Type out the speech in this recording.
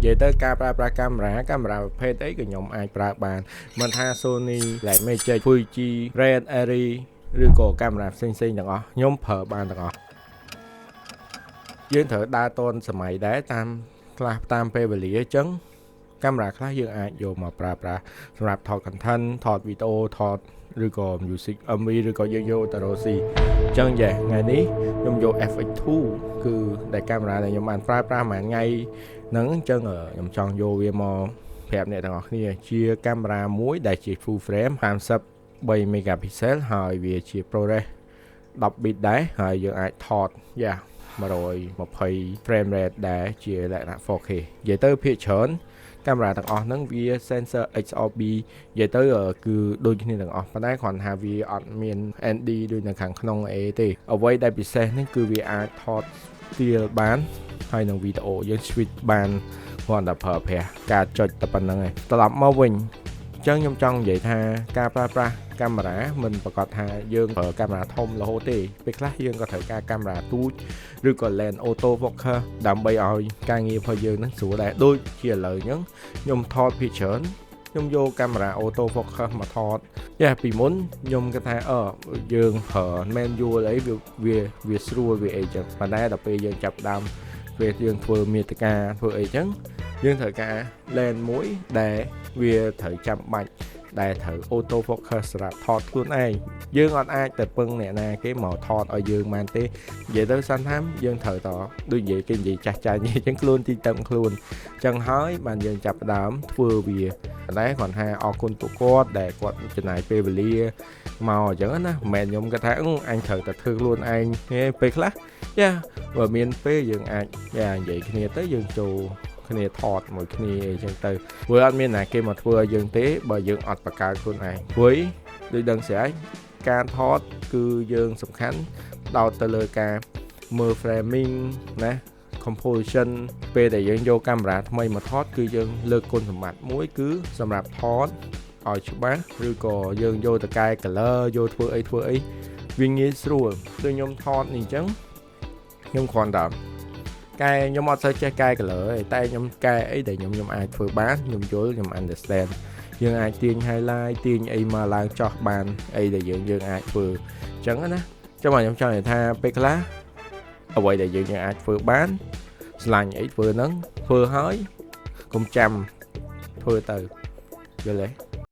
និយាយទៅការប្រើប្រាស់កាមេរ៉ាកាមេរ៉ាប្រភេទអីក៏ខ្ញុំអាចប្រើបានមិនថា Sony Blackmagic, Fuji, Red, Arri ឬក៏កាមេរ៉ាផ្សេងៗទាំងអស់ខ្ញុំប្រើបានទាំងអស់យើងត្រូវដើរតនសម័យដែរតាមខ្លះតាមពេលវេលាអញ្ចឹងកាមេរ៉ាខ្លះយើងអាចយកមកប្រើប្រាស់សម្រាប់ថត content ថតវីដេអូថតឬក៏ music MV ឬក៏យើងយកទៅរកស៊ីអញ្ចឹងយ៉ាថ្ងៃនេះខ្ញុំយក FX2 គឺដែលកាមេរ៉ាដែលខ្ញុំបានប្រើប្រាស់ប្រហែលថ្ងៃហ្នឹងអញ្ចឹងខ្ញុំចង់យកវាមកប្រាប់អ្នកទាំងអស់គ្នាជាកាមេរ៉ាមួយដែលជា full frame 53 megapixel ហើយវាជា ProRes 10 bit ដែរហើយយើងអាចថតយ៉ា120 frame rate ដែរជាលក្ខណៈ 4K និយាយទៅភាគច្រើនកាមេរ៉ាទាំងអស់ហ្នឹងវា sensor XRB និយាយទៅគឺដូចគ្នាទាំងអស់ប៉ុន្តែគ្រាន់ថាវាអត់មាន ND ដូចនៅខាងក្នុងអេទេអ្វីដែលពិសេសនេះគឺវាអាចថត still បានហើយនឹងវីដេអូយើង switch បានគ្រាន់តែប្រើប្រាស់ការចុចតែប៉ុណ្្នឹងឯងត្រឡប់មកវិញអញ្ចឹងខ្ញុំចង់និយាយថាការប្រើប្រាស់កាមេរ៉ាមិនប្រកាសថាយើងប្រើកាមេរ៉ាធំរហូតទេពេលខ្លះយើងក៏ត្រូវការកាមេរ៉ាទូចឬក៏ lens auto focus ដើម្បីឲ្យការងាររបស់យើងនឹងស្រួលដែរដូចជាឥឡូវអញ្ចឹងខ្ញុំថតភាគច្រើនខ្ញុំយកកាមេរ៉ា auto focus មកថតយ៉ាពីមុនខ្ញុំគិតថាអឺយើងប្រើ manual អីវាវាវាស្រួលវាអីចឹងប៉ុន្តែដល់ពេលយើងចាប់ដើមពេលយើងធ្វើមេតិកាធ្វើអីចឹងយើងត្រូវការ lens មួយដែលវាត្រូវចាំបាច់ដែលត្រូវ auto focus សម្រាប់ថតខ្លួនឯងយើងអត់អាចទៅពឹងអ្នកណាគេមកថតឲ្យយើងបានទេនិយាយទៅសាន់ថាមយើងត្រូវតដូចនិយាយគេនិយាយចាស់ចាស់និយាយចឹងខ្លួនទីតឹងខ្លួនចឹងហើយបានយើងចាប់ផ្ដើមធ្វើវាតែគ្រាន់ថាអរគុណពួកគាត់ដែលគាត់ចំណាយពេលវេលាមកអញ្ចឹងណាមិនមែនខ្ញុំគាត់ថាអញត្រូវតែធ្វើខ្លួនឯងទេពេលខ្លះយ៉ាបើមានពេលយើងអាចយ៉ានិយាយគ្នាទៅយើងចូលគ្នាថតមួយគ្នាអីចឹងទៅព្រោះអត់មានណាគេមកធ្វើឲ្យយើងទេបើយើងអត់បង្កើតខ្លួនឯងព្រោះដូចដឹងស្រាប់ការថតគឺយើងសំខាន់ដោតទៅលើការមើល framing ណា composition ពេលដែលយើងយកកាមេរ៉ាថ្មីមកថតគឺយើងលើកគុណសម្បត្តិមួយគឺសម្រាប់ថតឲ្យច្បាស់ឬក៏យើងយកទៅកែ color យកធ្វើអីធ្វើអីវាងាយស្រួលដូចខ្ញុំថតនេះអញ្ចឹងខ្ញុំគ្រាន់តែកែខ្ញុំអត់សូវចេះកែ color ទេតែខ្ញុំកែអីដែលខ្ញុំខ្ញុំអាចធ្វើបានខ្ញុំយល់ខ្ញុំ understand យើងអាចទាញ highlight ទាញអីមកឡើងចោះបានអីដែលយើងយើងអាចធ្វើអញ្ចឹងណាចាំមកខ្ញុំចង់និយាយថាពេលខ្លះអ្វីដែលយើងយើងអាចធ្វើបានស្លាញ់អីធ្វើហ្នឹងធ្វើហើយកុំចាំធ្វើទៅយល់ទេ។